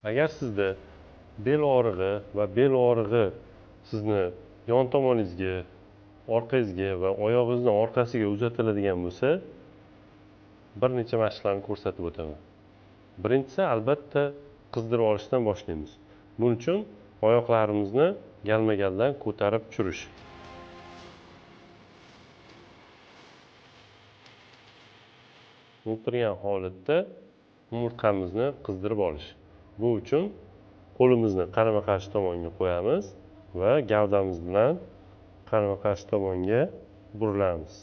Agar sizda bel og'rig'i va bel og'rig'i sizni yon tomoningizga, orqangizga va oyog'ingizni orqasiga uzatiladigan bo'lsa, bir necha mashqlarni ko'rsatib o'taman. Birinchisi, albatta, qizdirib olishdan boshlaymiz. Buning uchun oyoqlarimizni galma-galdan ko'tarib tushirish. O'tirgan holatda umurtqamizni qizdirib olish. Bu uchun qo'limizni qarama-qarshi tomonga qo'yamiz va gavdamiz bilan qarama-qarshi tomonga burilamiz.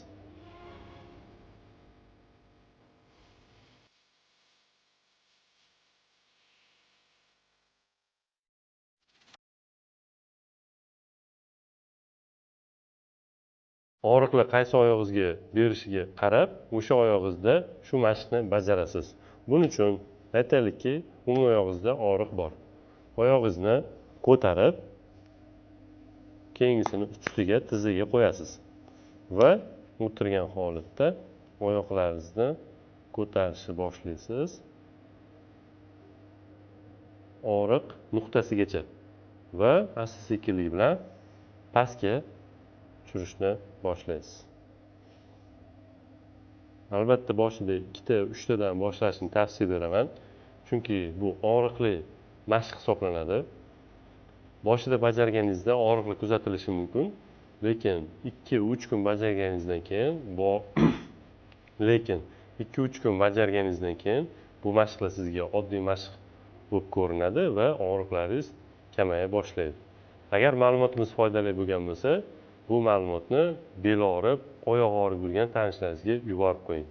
Og'riqlar qaysi oyog'ingizga berishiga qarab, o'sha oyog'ingizda shu mashqni bajarasiz. Buning uchun aytaylikki, o'ng oyog'ingizda og'riq bor. Oyog'ingizni ko'tarib, keyingisini ustiga, tizzaga qo'yasiz va o'tirgan holatda oyoqlaringizni ko'tarishni boshlaysiz. Og'riq nuqtasigacha va asta-sekinlik bilan pastga tushirishni boshlaysiz. Albatta boshida ikkita, uchtadan boshlashni tavsiya beraman. Chunki bu og'riqli mashq hisoblanadi. Boshida bajarganingizda og'riqlar kuzatilishi mumkin, lekin 2-3 kun bajarganingizdan keyin bu lekin 2-3 kun bajarganingizdan keyin bu mashqlar sizga oddiy mashq bo'lib ko'rinadi va og'riqlaringiz kamaya boshlaydi. Agar ma'lumotimiz foydali bo'lgan bo'lsa, bu ma'lumotni bel og'rib, oyoq og'rib yurgan tanishlaringizga yuborib qo'ying.